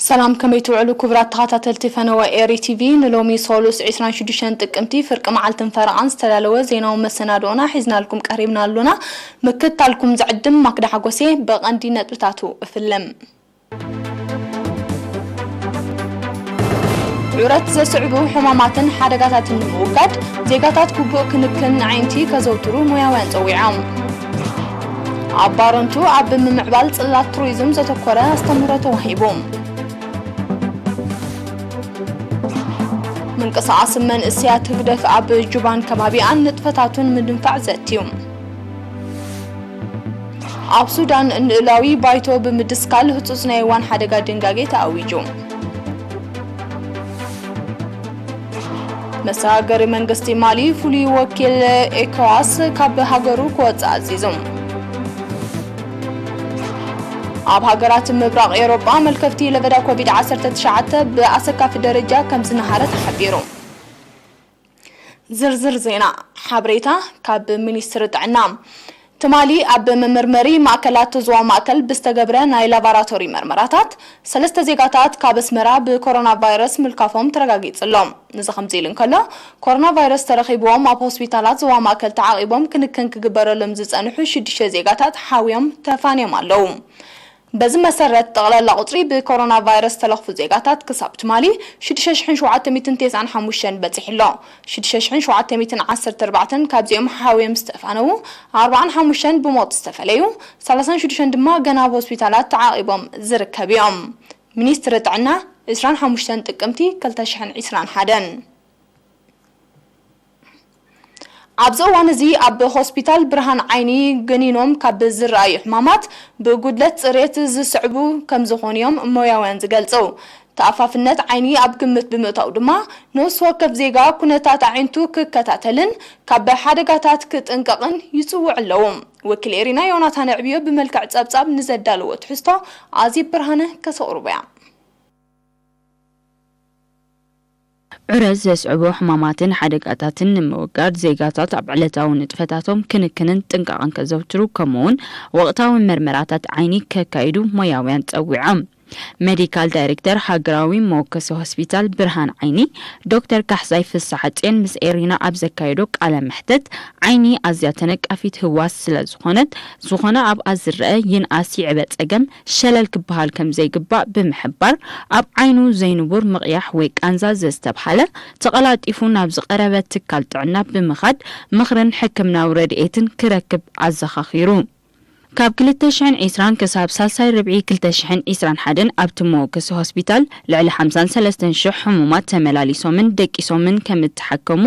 ሰላም፣ ከመይ ትውዕሉ ክቡራት ተኸታተልቲ ፈነወ ኤሪ ቲቪ? ንሎሚ ሶሉስ ዕስራን ሽዱሽተን ጥቅምቲ ፍርቂ መዓልትን ፈረቓን ዝተዳለወ ዜናዊ መሰናድኦና ሒዝናልኩም ቀሪብና ኣሎና። ምክትታልኩም ዝዕድም ማክዳ ሓጎሴ። ብቐንዲ ነጥብታቱ እፍልም። ዑረት ዘስዕቡ ሕማማትን ሓደጋታትን ንምውጋድ ዜጋታት ግቡእ ክንክን ኣዒንቲ ከዘውትሩ ሞያውያን ጸዊዖም። ኣብ ባረንቱ ኣብ ምምዕባል ጽላት ቱሪዝም ዘተኮረ ኣስተምህሮ ተዋሂቡ። ምንቅስቓስ መንእሰያት ህግደፍ ኣብ ጁባን ከባቢኣን ንጥፈታቱን ምድንፋዕ ዘትዩ። ኣብ ሱዳን ንልኡላዊ ባይቶ ብምድስካል ህጹጽ ናይ እዋን ሓደጋ ድንጋጌ ተኣዊጁ። መሰጋገሪ መንግስቲ ማሊ ፍሉይ ወኪል ኤኮዋስ ካብ ሃገሩ ክወጽእ ኣዚዙ። ኣብ ሃገራት ምብራቕ ኤውሮጳ መልከፍቲ ለበዳ ኮቪድ ዓሰርተ ትሽዓተ ብኣሰካፊ ደረጃ ከም ዝነሃረ ተሓቢሩ። ዝርዝር ዜና። ሓበሬታ ካብ ሚኒስትሪ ጥዕና። ትማሊ ኣብ መመርመሪ ማእከላት ዞባ ማእከል ብዝተገብረ ናይ ላቦራቶሪ መርመራታት፣ ሰለስተ ዜጋታት ካብ ኣስመራ ብኮሮና ቫይረስ ምልካፎም ተረጋጊጹ ኣሎ። እዚ ከምዚ ኢሉ እንከሎ፣ ኮሮና ቫይረስ ተረኺብዎም ኣብ ሆስፒታላት ዞባ ማእከል ተዓቒቦም ክንክን ክግበረሎም ዝጸንሑ ሽዱሽተ ዜጋታት ሓውዮም ተፋንዮም ኣለዉ። በዚ መሰረት፣ ጠቕላላ ቁጽሪ ብኮሮና ቫይረስ ዝተለኽፉ ዜጋታት ክሳብ ትማሊ ሽዱሽተ ሽሕን ሸውዓተ ሚእትን ተስዓን ሓሙሽተን በጺሑ ኣሎ። ሽዱሽተ ሽሕን ሸውዓተ ሚእትን ዓሰርተ ኣርባዕተን ካብዚኦም ሓውዮም ዝተፋነዉ፣ ኣርባዓን ሓሙሽተን ብሞት ዝተፈለዩ፣ ሰላሳን ሽዱሽተን ድማ ገና ኣብ ሆስፒታላት ተዓቒቦም ዝርከቡ እዮም። ሚኒስትሪ ጥዕና፣ ዕስራን ሓሙሽተን ጥቅምቲ ክልተ ሽሕን ዕስራን ሓደን። ኣብዚ እዋን እዚ ኣብ ሆስፒታል ብርሃን ዓይኒ ገኒኖም ካብ ዝረኣዩ ሕማማት ብጉድለት ጽሬት ዝስዕቡ ከም ዝኾኑ እዮም ሞያውያን ዝገልጹ። ተኣፋፍነት ዓይኒ ኣብ ግምት ብምእታው ድማ፣ ነፍሲ ወከፍ ዜጋ ኩነታት ኣዒንቱ ክከታተልን ካብ ሓደጋታት ክጥንቀቕን ይጽውዑ ኣለዉ። ወኪል ኤሪና ዮናታን ዕብዮ ብመልክዕ ጸብጻብ ንዘዳለዎ ትሕዝቶ ኣዜብ ብርሃነ ከተቕርቦ እያ። ዑረት ዘስዕቡ ሕማማትን ሓደጋታትን ንምውጋድ፣ ዜጋታት ኣብ ዕለታዊ ንጥፈታቶም ክንክንን ጥንቃቐን ከዘውትሩ፣ ከምኡውን ወቕታዊ መርመራታት ዓይኒ ከካይዱ ሞያውያን ጸዊዖም። ሜዲካል ዳይሬክተር ሃገራዊ መወከሲ ሆስፒታል ብርሃን ዓይኒ፣ ዶክተር ካሕሳይ ፍስሓጽዮን፣ ምስ ኤሪና ኣብ ዘካየዶ ቃለ መሕተት፣ ዓይኒ ኣዝያ ተነቃፊት ህዋስ ስለ ዝኾነት፣ ዝኾነ ኣብኣ ዝረአ ይንኣስ ይዕበ ጸገም ሸለል ክበሃል ከም ዘይግባእ ብምሕባር፣ ኣብ ዓይኑ ዘይንቡር ምቕያሕ ወይ ቃንዛ ዘስተብሃለ፣ ተቐላጢፉ ናብ ዝቐረበ ትካል ጥዕና ብምኻድ ምኽርን ሕክምናዊ ረድኤትን ክረክብ ኣዘኻኺሩ። ካብ ክልተ ሽሕን ዕስራን ክሳብ ሳልሳይ ርብዒ ክልተ ሽሕን ዕስራን ሓደን ኣብቲ መወከሲ ሆስፒታል ልዕሊ ሓምሳን ሰለስተን ሽሕ ሕሙማት ተመላሊሶምን ደቂሶምን ከም እተሓከሙ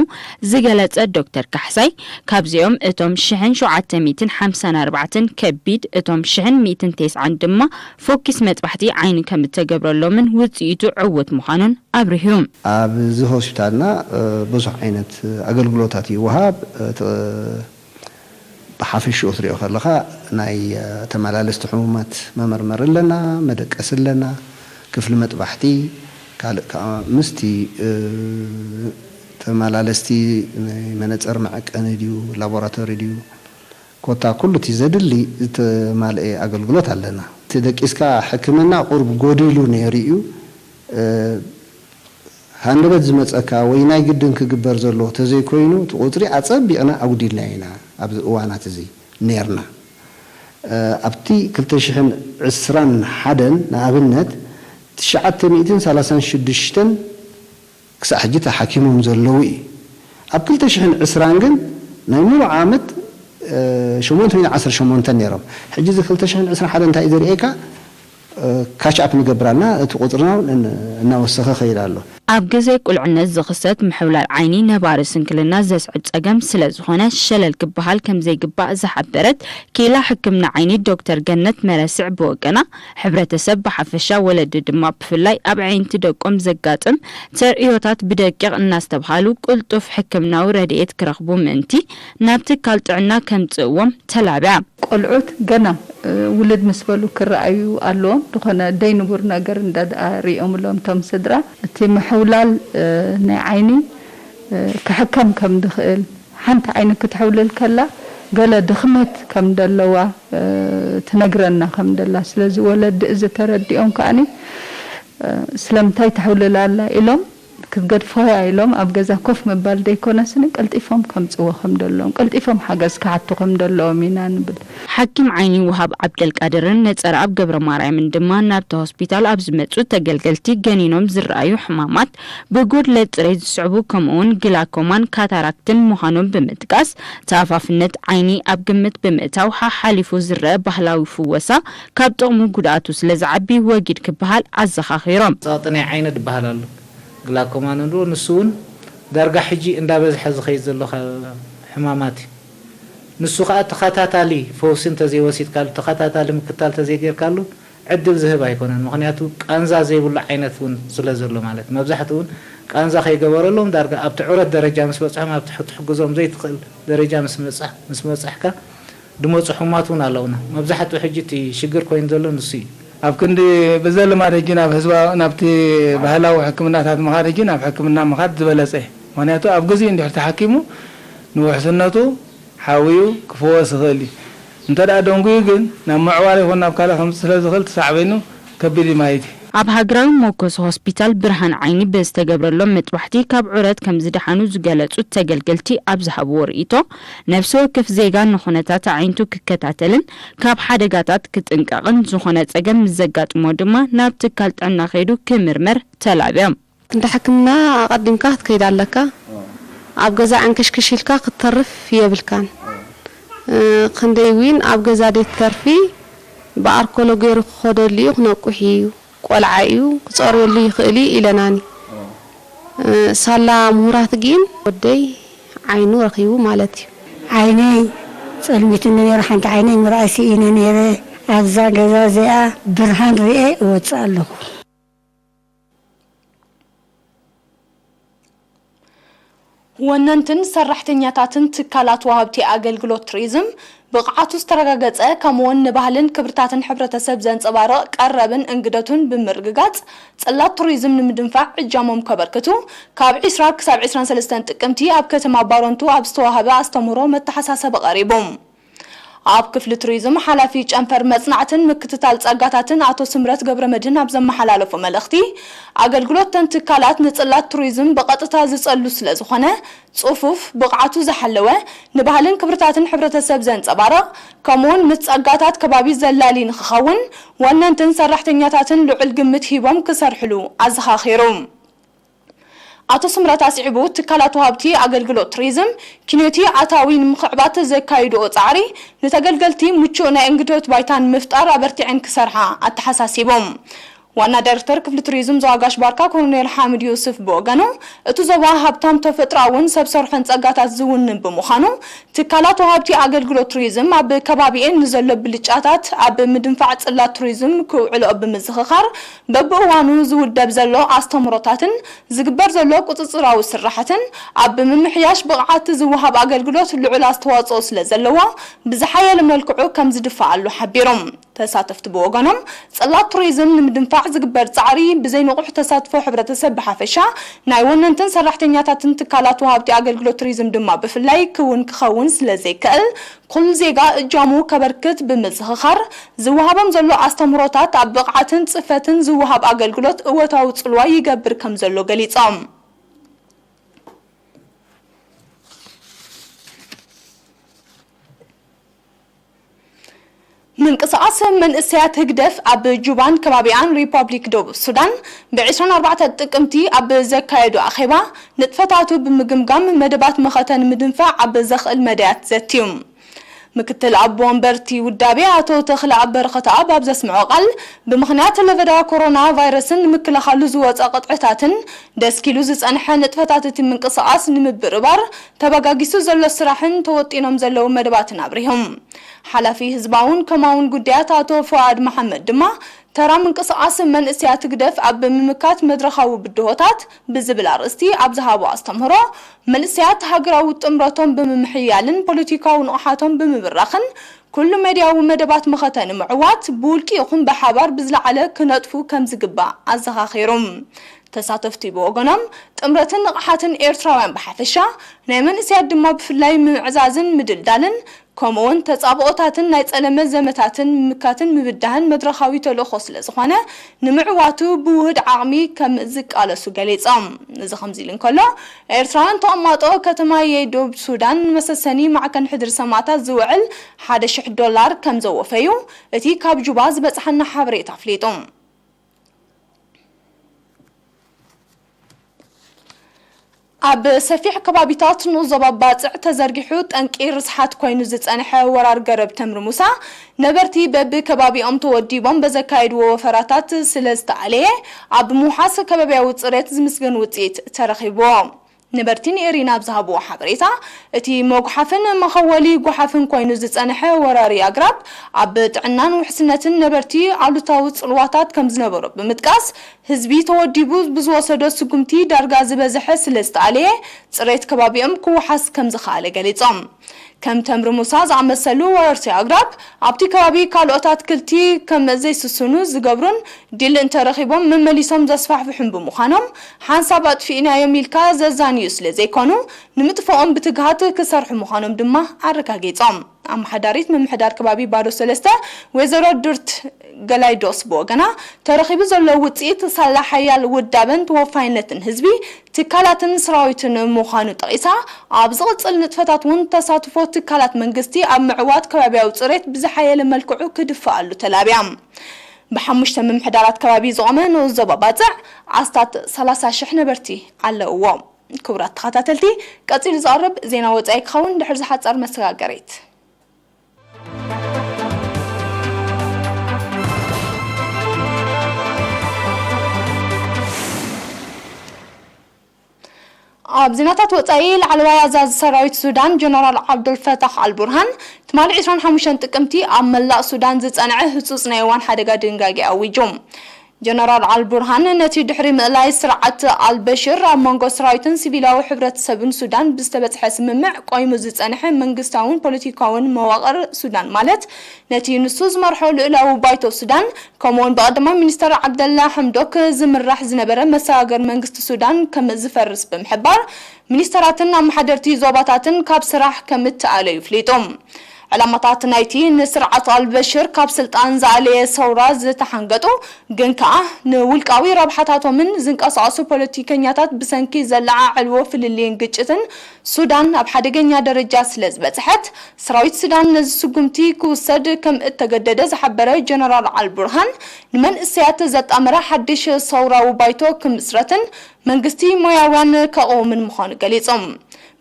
ዝገለጸ ዶክተር ካሕሳይ፣ ካብዚኦም እቶም ሽሕን ሸውዓተ ሚእትን ሓምሳን ኣርባዕተን ከቢድ፣ እቶም ሽሕን ሚእትን ተስዓን ድማ ፎኪስ መጥባሕቲ ዓይኒ ከም እተገብረሎምን ውጽኢቱ ዕዉት ምዃኑን ኣብሪሁ። ኣብዚ ሆስፒታልና፣ እ፣ ብዙሕ ዓይነት ኣገልግሎታት ይወሃብ። እቲ ብሓፈሽኡ ክትሪኦ ከለኻ፣ ናይ፣ እ፣ ተመላለስቲ ሕሙማት መመርመሪ ኣለና፣ መደቀሲ ኣለና፣ ክፍሊ መጥባሕቲ፣ ካልእ ከኣ ምስቲ፣ እ፣ ተመላለስቲ ናይ መነጸር መዐቀኒ ድዩ፣ ላቦራቶሪ ድዩ፣ ኮታ ኩሉ እቲ ዘድሊ ዝተማልአ ኣገልግሎት ኣለና። እቲ ደቂስካ ሕክምና ቁሩብ ጎዲሉ ነይሩ እዩ። እ፣ ሃንደበት ዝመጸካ ወይ ናይ ግድን ክግበር ዘለዎ ተዘይኮይኑ፣ እቲ ቁጽሪ ኣጸቢቕና ኣጉዲልናዮ ኢና። ኣብዚ እዋናት እዚ ኔርና። እ፣ ኣብቲ ክልተ ሽሕን ዕስራን ሓደን ንኣብነት፣ ትሽዓተ ሚእትን ሰላሳን ሽዱሽተን ክሳዕ ሕጂ ተሓኪሞም ዘለዉ እዩ። ኣብ ክልተ ሽሕን ዕስራን ግን ናይ ሙሉእ ዓመት፣ እ፣ ሸሞንተ ሚእትን ዓሰርተ ሸሞንተን ነይሮም። ሕጂ እዚ ክልተ ሽሕን ዕስራን ሓደን እንታይ እዩ ዘርእየካ? እ፣ ካች ኣፕ ንገብር ኣለና፣ እቲ ቁጽርና እውን እን-፣ እናወሰኸ ኸይድ ኣሎ። ኣብ ግዜ ቁልዕነት ዝኽሰት ምሕውላል ዓይኒ ነባሪ ስንክልና ዘስዕብ ጸገም ስለ ዝኾነ፣ ሸለል ክበሃል ከም ዘይግባእ ዝሓበረት ኪኢላ ሕክምና ዓይኒ ዶክተር ገነት መረስዕ ብወገና፣ ሕብረተሰብ ብሓፈሻ፣ ወለዲ ድማ ብፍላይ፣ ኣብ ኣዒንቲ ደቆም ዘጋጥም ተርእዮታት ብደቂቕ እናስተብሃሉ ቅልጡፍ ሕክምናዊ ረድኤት ክረኽቡ ምእንቲ፣ ናብ ትካል ጥዕና ከምጽእዎም ተላብያ። ቆልዑት ገና፣ እ፣ ውልድ ምስ በሉ ክረኣዩ ኣለዎም። ዝኾነ ደይንቡር ነገር እንዳ ደኣ ሪኦምሎም እቶም ስድራ፣ እቲ ምሕውላል፣ እ፣ ናይ ዓይኒ፣ እ፣ ክሕከም ከም ድኽእል፣ ሓንቲ ዓይኒ ክትሕውልል ከላ ገለ ድኽመት ከም ደለዋ፣ እ፣ ትነግረና ከም ደላ። ስለዚ ወለዲ እዚ ተረዲኦም ከኣኒ ስለምንታይ ተሕውልላ ኣላ ኢሎም ክትገድፎ እያ ኢሎም ኣብ ገዛ ኮፍ ምባል ዘይኮነስኒ፣ ቀልጢፎም ከምጽዎ ከም ዘለዎም፣ ቀልጢፎም ሓገዝ ክሓቱ ከም ዘለዎም ኢና ንብል። ሓኪም ዓይኒ ወሃብ ዓብደልቃድርን ነጸረኣብ ገብረማርያምን ድማ ናብቲ ሆስፒታል ኣብ ዝመጹ ተገልገልቲ ገኒኖም ዝረኣዩ ሕማማት ብጉድለት ጽሬት ዝስዕቡ ከምኡውን ግላኮማን ካታራክትን ምዃኖም ብምጥቃስ፣ ተኣፋፍነት ዓይኒ ኣብ ግምት ብምእታው ሓሓሊፉ ዝረአ ባህላዊ ፍወሳ ካብ ጥቕሙ ጉድኣቱ ስለ ዝዓቢ ወጊድ ክበሃል ኣዘኻኺሮም። ጸቕጢ ናይ ዓይኒ ዝበሃል ኣሎ። ግላኮማ ንብሎ፣ ንሱ እውን ዳርጋ ሕጂ እንዳበዝሐ ዝኸይድ ዘሎ ከ-፣ ሕማማት እዩ። ንሱ ከኣ ተኸታታሊ ፈውሲ እንተዘይወሲድካሉ፣ ተኸታታሊ ምክታል እንተዘይጌርካሉ ዕድል ዝህብ ኣይኮነን። ምኽንያቱ ቃንዛ ዘይብሉ ዓይነት እውን ስለ ዘሎ ማለት እዩ። መብዛሕትኡ እውን ቃንዛ ከይገበረሎም ዳርጋ ኣብቲ ዑረት ደረጃ ምስ በጽሖም፣ ኣብቲ ትሕግዞም ዘይትኽእል ደረጃ ምስ መጻ-፣ ምስ መጻሕካ ድመጹ ሕሙማት እውን ኣለውና። መብዛሕትኡ ሕጂ እቲ ሽግር ኮይኑ ዘሎ ንሱ እዩ። ኣብ ክንዲ ብዘልማድ ሕጂ ናብ ህዝባ-፣ ናብቲ ባህላዊ ሕክምናታት ምኻድ፣ ሕጂ ናብ ሕክምና ምኻድ ዝበለጸ እዩ። ምኽንያቱ ኣብ ግዜኡ እንድሕር ተሓኪሙ ንውሕስነቱ ሓውዩ ክፍወስ ይኽእል እዩ። እንተ ደኣ ደንጉዩ ግን ናብ ምዕዋር ይኹን ናብ ካልእ ከምጽእ ስለ ዝኽእል እቲ ሳዕቤኑ ከቢድ እዩ ማለት እዩ። ኣብ ሃገራዊ መኮስ ሆስፒታል ብርሃን ዓይኒ ብዝተገብረሎም መጥባሕቲ ካብ ዑረት ከም ዝደሓኑ ዝገለጹት ተገልገልቲ ኣብ ዝሃብዎ ርእይቶ፣ ነፍሲ ወከፍ ዜጋ ንኹነታት ኣዒንቱ ክከታተልን ካብ ሓደጋታት ክጥንቀቕን፣ ዝኾነ ጸገም ምስ ዘጋጥሞ ድማ ናብ ትካል ጥዕና ከይዱ ክምርመር ተላብዮም። እንዳ ሕክምና ኣቐዲምካ ክትከይድ ኣለካ። ኣብ ገዛ ዕንክሽክሽ ኢልካ ክትተርፍ የብልካን። እ፣ ክንደይ ዊን ኣብ ገዛ ደይ ትተርፊ፣ ብኣርኮሎ ገይሩ ክኸደሉ እዩ፣ ክነቁሕ እዩ፣ ቆልዓ እዩ፣ ክጸርየሉ ይኽእል እዩ ኢለናኒ። እ፣ ሳላ ምሁራት ግን ወደይ ዓይኑ ረኺቡ ማለት እዩ። ዓይነይ ጸልሚትኒ ነይሩ፣ ሓንቲ ዓይነይ ምርኣይ ስኢነ ነይረ። ኣብዛ ገዛ እዚኣ ብርሃን ርኤ እወጽእ ኣለኹ። ወነንትን ሰራሕተኛታትን ትካላት ወሃብቲ ኣገልግሎት ቱሪዝም ብቕዓቱ ዝተረጋገጸ፣ ከምኡውን ንባህልን ክብርታትን ሕብረተሰብ ዘንጸባርቕ ቀረብን እንግደቱን ብምርግጋጽ፣ ጽላት ቱሪዝም ንምድንፋዕ እጃሞም ከበርክቱ፣ ካብ ዕስራ ክሳብ ዕስራን ሰለስተን ጥቅምቲ ኣብ ከተማ ባረንቱ ኣብ ዝተዋህበ ኣስተምህሮ መተሓሳሰቢ ቀሪቡ። ኣብ ክፍሊ ቱሪዝም ሓላፊ ጨንፈር መጽናዕትን ምክትታል ጸጋታትን ኣቶ ስምረት ገብረመድህን ኣብ ዘመሓላለፎ መልእኽቲ፣ ኣገልግሎት ተን ትካላት ንጽላት ቱሪዝም ብቐጥታ ዝጸሉ ስለ ዝኾነ፣ ጽፉፍ፣ ብቕዓቱ ዝሓለወ፣ ንባህልን ክብርታትን ሕብረተሰብ ዘንጸባርቕ፣ ከምኡውን ምስ ጸጋታት ከባቢ ዘላሊ ንኽኸውን፣ ወነንትን ሰራሕተኛታትን ልዑል ግምት ሂቦም ክሰርሕሉ ኣዘኻኺሩ። ኣቶ ስምረት ኣስዒቡ፣ ትካላት ወሃብቲ ኣገልግሎት ቱሪዝም፣ ኪኖቲ ኣታዊ ንምኽዕባት ዘካይድኦ ጻዕሪ፣ ንተገልገልቲ ምቹእ ናይ እንግዶት ባይታ ንምፍጣር ኣበርቲዐን ክሰርሓ ኣተሓሳሲቦም። ዋና ዳይሬክተር ክፍሊ ቱሪዝም ዞባ ጋሽ ባርካ ኮሎኔል ሓምድ ዩስፍ ብወገኑ፣ እቲ ዞባ ሃብታም ተፈጥሮኣውን ሰብ ሰርሖን ጸጋታት ዝውንን ብምዃኑ፣ ትካላት ወሃብቲ ኣገልግሎት ቱሪዝም ኣብ ከባቢኤን ንዘሎ ብልጫታት ኣብ ምድንፋዕ ጽላት ቱሪዝም ክውዕልኦ ብምዝኽኻር፣ በብእዋኑ ዝውደብ ዘሎ ኣስተምህሮታትን ዝግበር ዘሎ ቁጽጽራዊ ስራሓትን ኣብ ምምሕያሽ ብቕዓት ዝወሃብ ኣገልግሎት ልዑል ኣስተዋጽኦ ስለ ዘለዎ፣ ብዝሓየለ መልክዑ ከም ዝድፋኣሉ ሓቢሮም። ተሳተፍቲ ብወገኖም፣ ጽላት ቱሪዝም ንምድንፋዕ ዝግበር ጻዕሪ ብዘይንቑሕ ተሳትፎ ሕብረተሰብ ብሓፈሻ፣ ናይ ወነንትን ሰራሕተኛታትን ትካላት ወሃብቲ ኣገልግሎት ቱሪዝም ድማ ብፍላይ ክውን ክኸውን ስለ ዘይክእል፣ ኩሉ ዜጋ እጃሙ ከበርክት ብምዝኽኻር፣ ዝወሃቦም ዘሎ ኣስተምህሮታት ኣብ ብቕዓትን ጽፈትን ዝወሃብ ኣገልግሎት እወታዊ ጽልዋ ይገብር ከም ዘሎ ገሊጾም። ምንቅስቓስ መንእሰያት ህግደፍ ኣብ ጁባን ከባቢኣን ሪፓብሊክ ደቡብ ሱዳን ብ ዕስራን ኣርባዕተን ጥቅምቲ ኣብ ዘካየዶ ኣኼባ ንጥፈታቱ ብምግምጋም መደባት መኸተ ንምድንፋዕ ኣብ ዘኽእል መዳያት ዘትዩ። ምክትል ኣቦ ወንበርቲ ውዳቤ ኣቶ ተኽለ ኣብ በረኸት ኣብ ኣብ ዘስምዖ ቃል፣ ብምኽንያት ለበዳ ኮሮና ቫይረስን ንምክልኻሉ ዝወፀ ቅጥዕታትን ደስኪሉ ዝፀንሐ ንጥፈታት እቲ ምንቅስቓስ ንምብርባር ተበጋጊሱ ዘሎ ስራሕን ተወጢኖም ዘለዉ መደባትን ኣብሪሆም። ሓላፊ ህዝባውን ከማውን ጉዳያት ኣቶ ፉኣድ መሓመድ ድማ፣ ተራ ምንቅስቓስ መንእሰያት ህግደፍ ኣብ ምምካት መድረኻዊ ብድሆታት ብዝብል ኣርእስቲ ኣብ ዝሃቦ ኣስተምህሮ፣ መንእሰያት ሃገራዊ ጥምረቶም ብምምሕያልን ፖለቲካዊ ንቕሓቶም ብምብራኽን፣ ኩሉ መድያዊ መደባት መኸተ ንምዕዋት ብውልቂ ይኹን ብሓባር ብዝለዓለ ክነጥፉ ከም ዝግባእ ኣዘኻኺሩ። ተሳተፍቲ ብወገኖም፣ ጥምረትን ንቕሓትን ኤርትራውያን ብሓፈሻ፣ ናይ መንእሰያት ድማ ብፍላይ ምምዕዛዝን ምድልዳልን፣ ከምኡውን ተጻብኦታትን ናይ ጸለመ ዘመታትን ምምካትን ምብዳህን መድረኻዊ ተልእኾ ስለ ዝኾነ፣ ንምዕዋቱ ብውህድ ዓቕሚ ከም ዝቃለሱ ገሊጾም። እዚ ከምዚ ኢሉ እንከሎ፣ ኤርትራውያን ተቐማጦ ከተማ የዶብ ሱዳን ንመሰሰኒ ማዕከን ሕድሪ ሰማእታት ዝውዕል ሓደ ሽሕ ዶላር ከም ዘወፈዩ እቲ ካብ ጁባ ዝበጽሓና ሓበሬታ ኣፍሊጡ። ኣብ ሰፊሕ ከባቢታት ንኡስ ዞባ ባጽዕ ተዘርጊሑ ጠንቂ ርስሓት ኮይኑ ዝጸንሐ ወራር ገረብ ተምሪ ሙሳ፣ ነበርቲ በብከባቢኦም ተወዲቦም በዘካየድዎ ወፈራታት ስለ ዝተኣለየ፣ ኣብ ምውሓስ ከባቢያዊ ጽሬት ዝምስገን ውጽኢት ተረኺብዎ። ነበርቲ ንኤሪና ኣብ ዝሃብዎ ሓበሬታ፣ እቲ መጉሓፍን መኸወሊ ጓሓፍን ኮይኑ ዝጸንሐ ወራሪ ኣግራብ፣ ኣብ ጥዕናን ውሕስነትን ነበርቲ ኣሉታዊ ጽልዋታት ከም ዝነበሮ ብምጥቃስ፣ ህዝቢ ተወዲቡ ብዝወሰዶ ስጉምቲ ዳርጋ ዝበዝሐ ስለ ዝተኣለየ፣ ጽሬት ከባቢኦም ክውሓስ ከም ዝኸኣለ ገሊጾም። ከም ተምሪ ሙሳ ዝኣመሰሉ ወረርቲ ኣግራብ፣ ኣብቲ ከባቢ ካልኦት ኣትክልቲ ከም ዘይስስኑ ዝገብሩን ዲል እንተረኺቦም መመሊሶም ዘስፋሕፍሑን ብምዃኖም፣ ሓንሳብ ኣጥፊእናዮም ኢልካ ዘዛንዩ ስለ ዘይኮኑ፣ ንምጥፍኦም ብትግሃት ክሰርሑ ምዃኖም ድማ ኣረጋጊጾም። ኣመሓዳሪት ምምሕዳር ከባቢ ባዶ ሰለስተ ወይዘሮ ዱርት ገላይዶስ ብወገና፣ ተረኺቡ ዘሎ ውጽኢት ሳላ ሓያል ውዳበን ተወፋይነትን ህዝቢ፣ ትካላትን ሰራዊትን ምዃኑ ጠቒሳ፣ ኣብ ዝቕጽል ንጥፈታት እውን ተሳትፎ ትካላት መንግስቲ ኣብ ምዕዋት ከባቢያዊ ጽሬት ብዝሓየለ መልክዑ ክድፋኣሉ ተላብያ። ብሓሙሽተ ምምሕዳራት ከባቢ ዝቖመ ንኡስ ዞባ ባጽዕ ኣስታት ሰላሳ ሽሕ ነበርቲ ኣለውዎ። ክቡራት ተኸታተልቲ፣ ቀጺሉ ዝቐርብ ዜና ወጻኢ ክኸውን ድሕሪ ዝሓጸር መሰጋገሪት። ኣብ ዜናታት ወጻኢ፣ ላዕለዋይ ኣዛዚ ሰራዊት ሱዳን ጀነራል ዓብዱልፈታሕ ኣልቡርሃን ትማሊ ዕስራን ሓሙሽተን ጥቅምቲ ኣብ መላእ ሱዳን ዝጸንዐ ህጹጽ ናይ እዋን ሓደጋ ድንጋጌ ኣዊጁ። ጀነራል ኣልቡርሃን ነቲ ድሕሪ ምእላይ ስርዓት ኣልበሽር ኣብ መንጎ ሰራዊትን ሲቪላዊ ሕብረተሰብን ሱዳን ብዝተበጽሐ ስምምዕ ቆይሙ ዝጸንሐ መንግስታውን ፖለቲካውን መዋቕር ሱዳን ማለት ነቲ ንሱ ዝመርሖ ልኡላዊ ባይቶ ሱዳን ከምኡውን ብቐዳማይ ሚኒስተር ዓብደላ ሓምዶክ ዝምራሕ ዝነበረ መሰጋገሪ መንግስቲ ሱዳን ከም ዝፈርስ ብምሕባር፣ ሚኒስተራትን ኣመሓደርቲ ዞባታትን ካብ ስራሕ ከም እተኣለዩ ኣፍሊጡ። ዕላማታት ናይቲ ንስርዓት ኣልበሽር ካብ ስልጣን ዝኣለየ ሰውራ ዝተሓንገጡ፣ ግን ከኣ ንውልቃዊ ረብሓታቶምን ዝንቀሳቐሱ ፖለቲከኛታት ብሰንኪ ዘለዓዕልዎ ፍልልይን ግጭትን ሱዳን ኣብ ሓደገኛ ደረጃ ስለ ዝበጽሐት፣ ሰራዊት ሱዳን ነዚ ስጉምቲ ክውሰድ ከም እተገደደ ዝሓበረ ጀነራል ኣልቡርሃን፣ ንመንእሰያት ዘጣመረ ሓድሽ ሰውራዊ ባይቶ ክምስረትን መንግስቲ ሞያውያን ከቕውምን ምዃኑ ገሊጹ።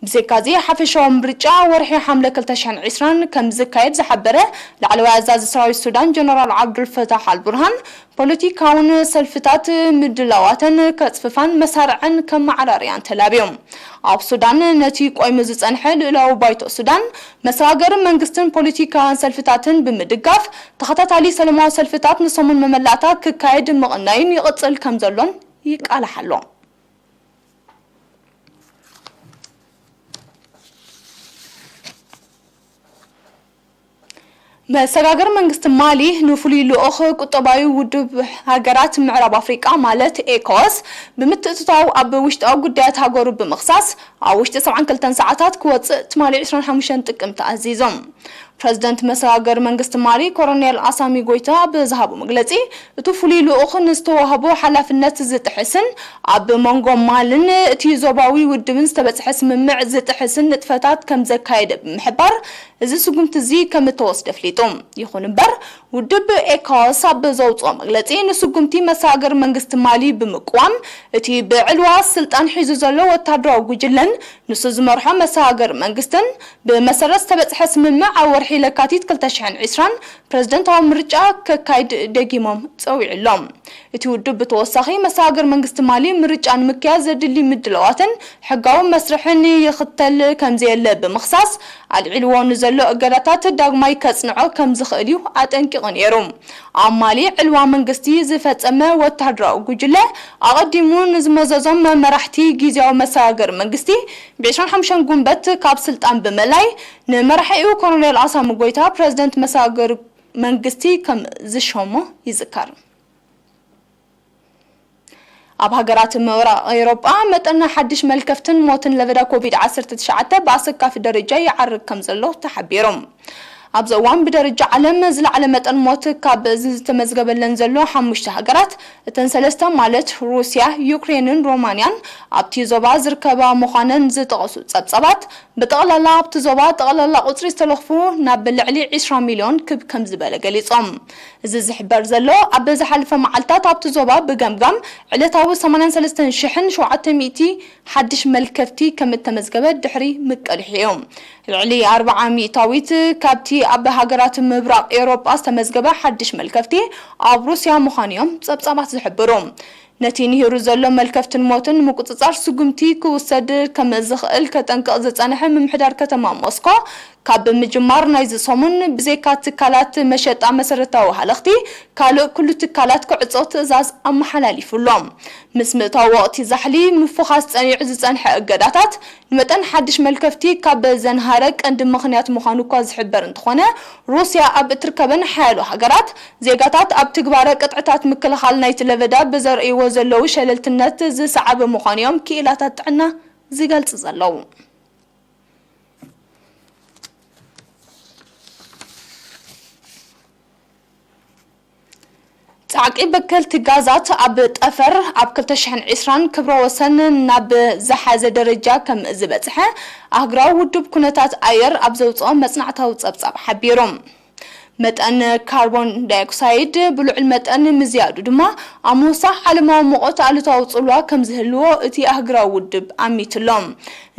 ብዘይካዚ፣ ሓፈሻዊ ምርጫ ወርሒ ሓምለ ክልተ ሽሕን ዕስራን ከም ዝካየድ ዝሓበረ ላዕለዋይ ኣዛዚ ሰራዊት ሱዳን ጀነራል ዓብዱልፈታሕ ኣልቡርሃን፣ ፖለቲካውን ሰልፍታት ምድላዋተን ከጽፍፋን መሳርዐን ከመዓራርያን ተላብዩ። ኣብ ሱዳን ነቲ ቆይሙ ዝጸንሐ ልኡላዊ ባይቶ ሱዳን፣ መሰጋገሪ መንግስትን ፖለቲካውያን ሰልፍታትን ብምድጋፍ፣ ተኸታታሊ ሰላማዊ ሰልፍታት ንሰሙን መመላእታ ክካየድ ምቕናዩን ይቕጽል ከም ዘሎን ይቃላሕ ኣሎ። መሰጋገሪ መንግስቲ ማሊ ንፍሉይ ልኡኽ ቁጠባዊ ውድብ ሃገራት ምዕራብ ኣፍሪቃ ማለት ኤኮዋስ ብምትእትታው ኣብ ውሽጣዊ ጉዳያት ሃገሩ ብምኽሳስ ኣብ ውሽጢ ሰብዓን ክልተን ሰዓታት ክወጽእ ትማሊ ዕስራን ሓሙሽተን ጥቅምቲ ኣዚዞም። ፕረዚደንት መሰጋገሪ መንግስቲ ማሊ ኮሎኔል ኣሳሚ ጎይታ ብዝሃቦ መግለጺ፣ እቲ ፍሉይ ልኡኽ ንዝተዋህቦ ሓላፍነት ዝጥሕስን ኣብ መንጎ ማልን እቲ ዞባዊ ውድብን ዝተበጽሐ ስምምዕ ዝጥሕስን ንጥፈታት ከም ዘካየደ ብምሕባር፣ እዚ ስጉምቲ እዚ ከም እተወስደ ኣፍሊጡ። ይኹን እምበር፣ ውድብ ኤኮዋስ ኣብ ዘውጽኦ መግለጺ፣ ንስጉምቲ መሰጋገሪ መንግስቲ ማሊ ብምቅዋም፣ እቲ ብዕልዋ ስልጣን ሒዙ ዘሎ ወታደራዊ ጉጅለን ንሱ ዝመርሖ መሰጋገሪ መንግስትን ብመሰረት ዝተበጽሐ ስምምዕ ኣብ ወርሒ ለካቲት ክልተ ሽሕን ዕስራን ፕረዚደንታዊ ምርጫ ከካይድ ደጊሞም ጸዊዑ ኣሎ። እቲ ውድብ ብተወሳኺ መሰጋገሪ መንግስቲ ማሊ ምርጫ ንምክያድ ዘድሊ ምድላዋትን ሕጋዊ መስርሕን ይኽተል ከም ዘየለ ብምኽሳስ፣ ኣልዒልዎ ንዘሎ እገዳታት ዳግማይ ከጽንዖ ከም ዝኽእል እዩ ኣጠንቂቑ ነይሩ። ኣብ ማሊ ዕልዋ መንግስቲ ዝፈጸመ ወታደራዊ ጉጅለ ኣቐዲሙ ንዝመዘዞም መራሕቲ ግዝያዊ መሰጋገሪ መንግስቲ ብ ዕስራን ሓሙሽተን ጉንበት ካብ ስልጣን ብምእላይ፣ ንመራሒኡ ኮሎኔል ኣሳሚ ጎይታ ፕረዚደንት መሰጋገሪ መንግስቲ ከም ዝሸሞ ይዝከር። ኣብ ሃገራት ምብራቕ ኤውሮጳ መጠን ሓድሽ መልከፍትን ሞትን ለበዳ ኮቪድ ዓሰርተ ትሽዓተ ብኣሰካፊ ደረጃ ይዓርግ ከም ዘሎ ተሓቢሩ። ኣብዚ እዋን ብደረጃ ዓለም ዝለዓለ መጠን ሞት ካብ ዝተመዝገበለን ዘሎ ሓሙሽተ ሃገራት፣ እተን ሰለስተ ማለት ሩስያ፣ ዩክሬንን ሮማንያን ኣብቲ ዞባ ዝርከባ ምዃነን ዝጠቐሱ ጸብጻባት፣ ብጠቕላላ ኣብቲ ዞባ ጠቕላላ ቁጽሪ ዝተለኽፉ ናብ ልዕሊ ዕስራ ሚልዮን ክብ ከም ዝበለ ገሊጾም። እዚ ዝሕበር ዘሎ ኣብ ዝሓለፈ መዓልታት ኣብቲ ዞባ ብገምጋም ዕለታዊ ሰማንያን ሰለስተን ሽሕን ሸውዓተ ሚእቲ ሓድሽ መልከፍቲ ከም እተመዝገበ ድሕሪ ምቅልሑ እዩ። ልዕሊ ኣርብዓ ሚእታዊት ካብቲ ኣብ ሃገራት ምብራቕ ኤውሮጳ ዝተመዝገበ ሓድሽ መልከፍቲ ኣብ ሩስያ ምዃኑ እዮም ጸብጻባት ዝሕብሩ። ነቲ ንሂሩ ዘሎ መልከፍትን ሞትን ንምቁጽጻር ስጉምቲ ክውሰድ ከም ዝኽእል ከጠንቅቕ ዝጸንሐ ምምሕዳር ከተማ ሞስኮ፣ ካብ ምጅማር ናይዚ ሰሙን ብዘይካ ትካላት መሸጣ መሰረታዊ ሃለኽቲ ካልእ ኩሉ ትካላት ክዕጾ ትእዛዝ ኣመሓላሊፉ ኣሎ። ምስ ምእታው ወቕቲ ዛሕሊ ምፍኻስ ጸኒዑ ዝጸንሐ እገዳታት ንመጠን ሓድሽ መልከፍቲ ካብ ዘንሃረ ቀንዲ ምኽንያት ምዃኑ እኳ ዝሕበር እንተኾነ፣ ሩስያ ኣብ እትርከበን ሓያሎ ሃገራት ዜጋታት ኣብ ትግባረ ቅጥዕታት ምክልኻል ናይቲ ለበዳ ብዘርእይዎ ዘለዉ ሸለልትነት ዝሰዓበ ምዃኑ እዮም ክኢላታት ጥዕና ዝገልጽ ዘለዉ። ጻዕቂ በከልቲ ጋዛት ኣብ ጠፈር ኣብ ክልተ ሽሕን ዕስራን ክብረ ወሰን ናብ ዝሓዘ ደረጃ ከም ዝበጽሐ ኣህጉራዊ ውድብ ኩነታት ኣየር ኣብ ዘውጽኦ መጽናዕታዊ ጸብጻብ ሓቢሩ። መጠን ካርቦን ዳይኦክሳይድ ብልዑል መጠን ምዝያዱ ድማ ኣብ ምውሳኽ ዓለማዊ ሙቐት ኣሉታዊ ጽልዋ ከም ዝህልዎ እቲ ኣህጉራዊ ውድብ ኣሚቱ ኣሎ።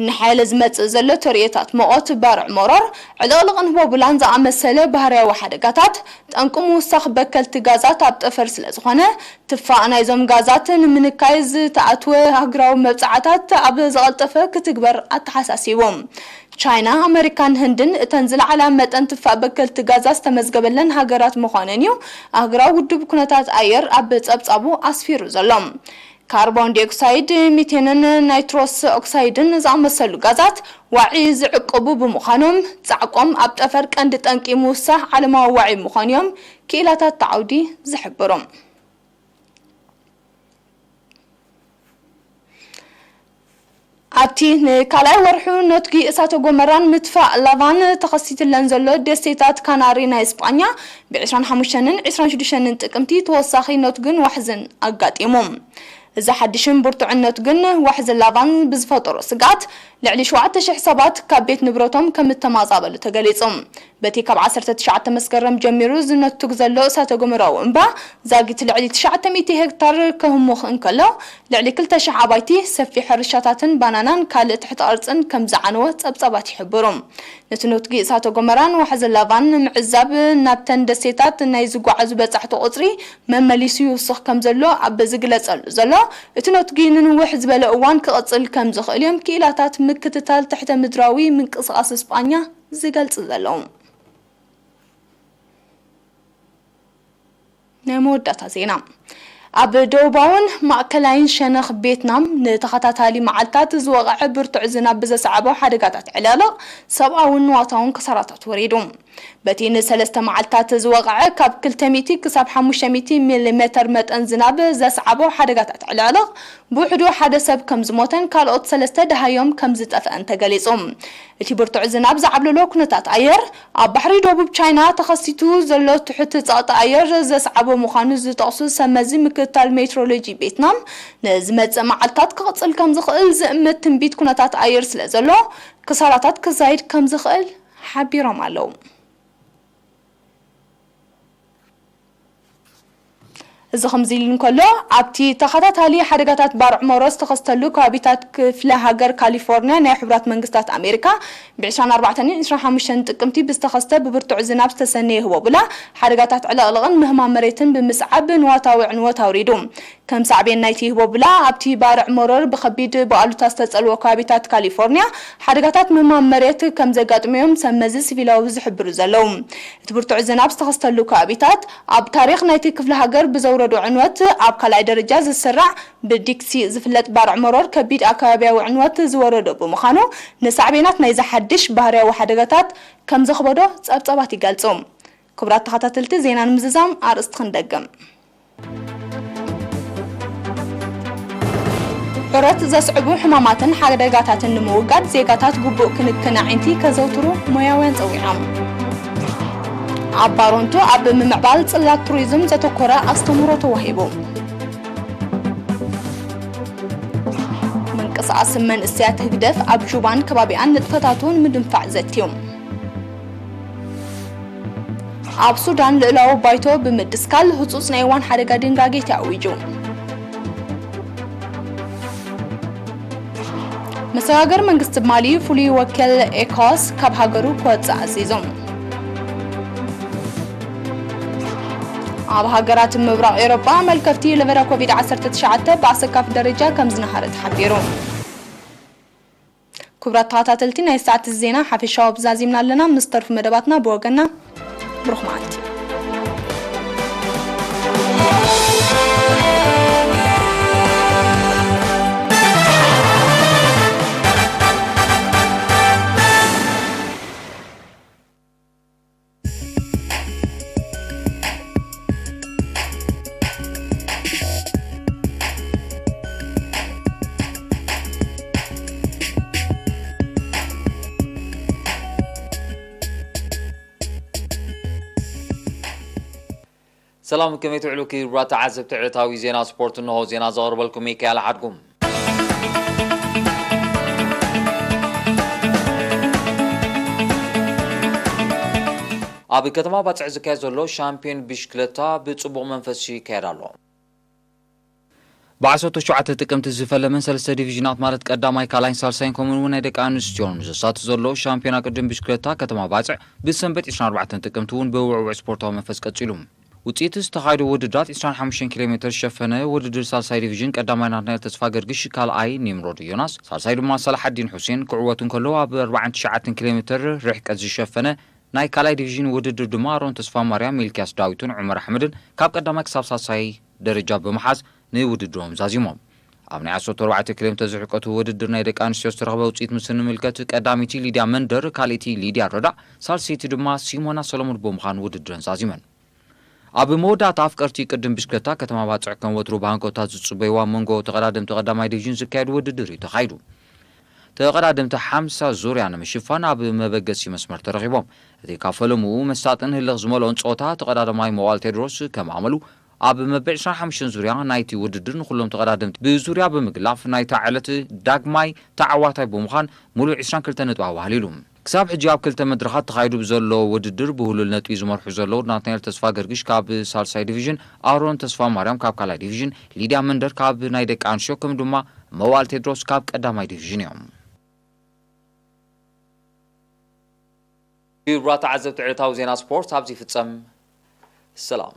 እናሓየለ ዝመጽእ ዘሎ ተርእዮታት ሙቐት ባርዕ መሮር፣ ዕልቕልቕን ህቦብላን ዝኣመሰለ ባህርያዊ ሓደጋታት፣ ጠንቂ ምውሳኽ በከልቲ ጋዛት ኣብ ጠፈር ስለ ዝኾነ፣ ትፋእ ናይዞም ጋዛት ንምንካይ ዝተኣትወ ኣህጉራዊ መብጽዓታት ኣብ ዝቐልጠፈ ክትግበር ኣተሓሳሲቡ። ቻይና፣ ኣመሪካን ህንድን እተን ዝለዓላ መጠን ትፋእ በከልቲ ጋዛት ዝተመዝገበለን ሃገራት ምዃነን እዩ ኣህጉራዊ ውድብ ኩነታት ኣየር ኣብ ጸብጻቡ ኣስፊሩ ዘሎ። ካርቦን ዲኦክሳይድ፣ ሚቴንን ናይትሮስ ኦክሳይድን ዝኣመሰሉ ጋዛት ዋዒ ዝዕቅቡ ብምዃኖም፣ ጻዕቆም ኣብ ጠፈር ቀንዲ ጠንቂ ምውሳኽ ዓለማዊ ዋዒ ምዃኑ እዮም ክኢላታት እቲ ዓውዲ ዝሕብሩ። ኣብቲ ንካልኣይ ወርሑ ነትጒ እሳተ ጎመራን ምትፋእ ላቫን ተኸሲትለን ዘሎ ደሴታት ካናሪ ናይ ስጳኛ፣ ብ ዕስራን ሓሙሽተን ዕስራን ሽዱሽተን ጥቅምቲ ተወሳኺ ነትጉን ዋሕዝን ኣጋጢሙ። እዚ ሓድሽን ብርቱዕን ነትጉን ዋሕዚ ላቫን ብዝፈጠሮ ስግኣት፣ ልዕሊ ሸውዓተ ሽሕ ሰባት ካብ ቤት ንብረቶም ከም እተማዛበሉ ተገሊጹ። በቲ ካብ ዓሰርተ ትሽዓተ መስከረም ጀሚሩ ዝነቱግ ዘሎ እሳተ ጎመራዊ እምባ፣ ዛጊት ልዕሊ ትሽዓተ ሚእቲ ሄክታር ከህሙኽ እንከሎ፣ ልዕሊ ክልተ ሽሕ ኣባይቲ፣ ሰፊሕ ሕርሻታትን ባናናን ካልእ ትሕተ ቅርጽን ከም ዝዓነወ ጸብጻባት ይሕብሩ። ነቲ ነቱጊ እሳተ ጎመራን ዋሕዚ ላቫን ንምዕዛብ ናብተን ደሴታት ናይ ዝጓዓዙ በጻሕቲ ቁጽሪ መመሊሱ ይውስኽ ከም ዘሎ ኣብ ዝግለጸሉ ዘሎ፣ እቲ ነቱጊ ንንውሕ ዝበለ እዋን ክቕጽል ከም ዝኽእል እዮም ክኢላታት ምክትታል ትሕተ ምድራዊ ምንቅስቓስ ስጳኛ ዝገልጽ ዘለዉ። ናይ መወዳእታ ዜና። ኣብ ደቡባውን ማእከላይን ሸነኽ ቬትናም ንተኸታታሊ መዓልታት ዝወቕዐ ብርቱዕ ዝናብ ብዘስዓቦ ሓደጋታት ዕልቕልቕ ሰብኣውን ንዋታውን ክሳራታት ወሪዱ። በቲ ንሰለስተ መዓልታት ዝወቕዐ ካብ ክልተ ሚእቲ ክሳብ ሓሙሽተ ሚእቲ ሚሊሜተር መጠን ዝናብ ዘስዓቦ ሓደጋታት ዕልቕልቕ ብውሕዱ ሓደ ሰብ ከም ዝሞተን ካልኦት ሰለስተ ደሃዮም ከም ዝጠፍአን ተገሊጹ። እቲ ብርቱዕ ዝናብ ዝዓብለሎ ኩነታት ኣየር ኣብ ባሕሪ ደቡብ ቻይና ተኸሲቱ ዘሎ ትሑት ጸቕጢ ኣየር ዘስዓቦ ምዃኑ ዝጠቕሱ ሰብ መዚ ምክትታል ሜትሮሎጂ ቬትናም፣ ንዝመጽእ መዓልታት ክቕጽል ከም ዝኽእል ዝእምት ትንቢት ኩነታት ኣየር ስለ ዘሎ፣ ክሳራታት ክዛይድ ከም ዝኽእል ሓቢሮም ኣለዉ። እዚ ከምዚ ኢሉ እንከሎ፣ ኣብቲ ተኸታታሊ ሓደጋታት ባርዕ መሮ ዝተኸስተሉ ከባቢታት ክፍለ ሃገር ካሊፎርኒያ ናይ ሕቡራት መንግስታት ኣሜሪካ፣ ብ ዕስራን ኣርባዕተን ዕስራን ሓሙሽተን ጥቅምቲ ብዝተኸስተ ብብርቱዕ ዝናብ ዝተሰነየ ህቦብላ፣ ሓደጋታት ዕልቕልቕን ምህማም መሬትን ብምስዓብ ንዋታዊ ዕንወት ኣውሪዱ። ከም ሳዕቤን ናይቲ ህቦብላ፣ ኣብቲ ባርዕ መሮር ብኸቢድ ብኣሉታ ዝተጸልዎ ከባቢታት ካሊፎርኒያ ሓደጋታት ምህማም መሬት ከም ዘጋጥሙ እዮም ሰብ መዚ ሲቪላዊ ዝሕብሩ ዘለዉ። እቲ ብርቱዕ ዝናብ ዝተኸስተሉ ከባቢታት፣ ኣብ ታሪኽ ናይቲ ክፍለ ሃገር ብዘውረዶ ዕንወት ኣብ ካልኣይ ደረጃ ዝስራዕ ብዲክሲ ዝፍለጥ ባርዕ መሮር ከቢድ ኣከባቢያዊ ዕንወት ዝወረዶ ብምዃኑ፣ ንሳዕቤናት ናይዚ ሓድሽ ባህርያዊ ሓደጋታት ከም ዘኽበዶ ጸብጻባት ይገልጹ። ክቡራት ተኸታተልቲ ዜና ንምዝዛም ኣርእስቲ ክንደግም። ደረት ዘስዕቡ ሕማማትን ሓደጋታትን ንምውጋድ ዜጋታት ግቡእ ክንክን ኣዒንቲ ከዘውትሩ ሞያውያን ጸዊዖም። ኣብ ባሮንቱ ኣብ ምምዕባል ጽላት ቱሪዝም ዘተኮረ ኣስተምህሮ ተዋሂቡ። ምንቅስቓስ መንእሰያት ህግደፍ ኣብ ጁባን ከባቢኣን ንጥፈታቱ ንምድንፋዕ ዘትዩ። ኣብ ሱዳን ልኡላዊ ባይቶ ብምድስካል ህጹጽ ናይ እዋን ሓደጋ ድንጋጌ ተኣዊጁ። መሰጋገሪ መንግስቲ ማሊ ፍሉይ ወኪል ኤኮዋስ ካብ ሃገሩ ክወጽእ ኣዚዞም። ኣብ ሃገራት ምብራቕ ኤውሮጳ መልከፍቲ ለበዳ ኮቪድ ዓሰርተ ትሽዓተ ብኣሰካፊ ደረጃ ከም ዝነሃረ ተሓቢሩ። ክቡራት ተኸታተልቲ ናይ ሰዓት ዜና ሓፈሻዊ ብዛዚምና ኣለና። ምስ ተርፉ መደባትና ብወገና ብሩኽ መዓልቲ። ሰላም፣ ከመይ ትውዕሉ ክቡራት ተዓዘብቲ ዕለታዊ ዜና ስፖርት? እንሆ ዜና ዘቕርበልኩም ሚካኤል ሓድጉ። ኣብ ከተማ ባጽዕ ዝካየድ ዘሎ ሻምፒዮን ብሽክለታ ብጽቡቕ መንፈስ ይካየድ ኣሎ። ብ ዓሰርተ ሸውዓተ ጥቅምቲ ዝፈለመን ሰለስተ ዲቪዥናት ማለት ቀዳማይ፣ ካልኣይን ሳልሳይን ከምኡ እውን ናይ ደቂ ኣንስትዮን ዘሳትፍ ዘሎ ሻምፒዮና ቅድድም ብሽክለታ ከተማ ባጽዕ ብሰንበት ዕስራን ኣርባዕተን ጥቅምቲ እውን ብውዕውዕ ስፖርታዊ መንፈስ ቀጺሉ። ውጽኢት ዝተኻየዱ ውድድራት ዕስራን ሓሙሽተን ኪሎ ሜትር ዝሸፈነ ውድድር ሳልሳይ ዲቪዥን ቀዳማይ ናትናኤል ተስፋ ገርግሽ፣ ካልኣይ ኒምሮድ ዮናስ፣ ሳልሳይ ድማ ሰላሓዲን ሑሴን ክዕወቱ እንከለዉ፣ ኣብ ኣርባዓን ትሽዓተን ኪሎ ሜትር ርሕቀት ዝሸፈነ ናይ ካልኣይ ዲቪዥን ውድድር ድማ ኣሮን ተስፋ ማርያም፣ ሚልክያስ ዳዊትን ዑመር ኣሕመድን ካብ ቀዳማይ ክሳብ ሳልሳይ ደረጃ ብምሓዝ ንውድድሮም ዛዚሞም። ኣብ ናይ ዓሰርተ ኣርባዕተ ኪሎ ሜትር ዝርሕቀቱ ውድድር ናይ ደቂ ኣንስትዮ ዝተረኽበ ውፅኢት ምስ እንምልከት፣ ቀዳመይቲ ሊድያ መንደር፣ ካልኣይቲ ሊድያ ረዳእ፣ ሳልሰይቲ ድማ ሲሞና ሰሎሞን ብምዃን ውድድረን ዛዚመን። ኣብ መወዳእታ ኣፍቀርቲ ቅድም ብሽክለታ ከተማ ባጽዕ ከም ወትሩ ብሃንቀውታ ዝጽበይዋ መንጎ ተቐዳደምቲ ቀዳማይ ዲቪዥን ዝካየድ ውድድር እዩ ተኻይዱ። ተቐዳደምቲ ሓምሳ ዙርያ ንምሽፋን ኣብ መበገሲ መስመር ተረኺቦም። እቲ ካብ ፈለምኡ መሳጥን ህልኽ ዝመልኦን ጸወታ ተቐዳዳማይ መዋል ቴድሮስ ከም ኣመሉ ኣብ መበል ዕስራን ሓሙሽተን ዙርያ ናይቲ ውድድር ንኹሎም ተቐዳደምቲ ብዙርያ ብምግላፍ ናይታ ዕለት ዳግማይ ተዓዋታይ ብምዃን ሙሉእ ዕስራን ክልተን ነጥቢ ኣዋህሊሉ። ክሳብ ሕጂ ኣብ ክልተ መድረኻት ተኻይዱ ብዘሎ ውድድር ብህሉል ነጥቢ ዝመርሑ ዘለዉ ናትናኤል ተስፋ ገርግሽ ካብ ሳልሳይ ዲቪዥን፣ ኣሮን ተስፋ ማርያም ካብ ካልኣይ ዲቪዥን፣ ሊድያ መንደር ካብ ናይ ደቂ ኣንስትዮ ከም ድማ መዋል ቴድሮስ ካብ ቀዳማይ ዲቪዥን እዮም። ክቡራት ተዓዘብቲ ዕለታዊ ዜና ስፖርት ኣብዚ ይፍጸም። ሰላም።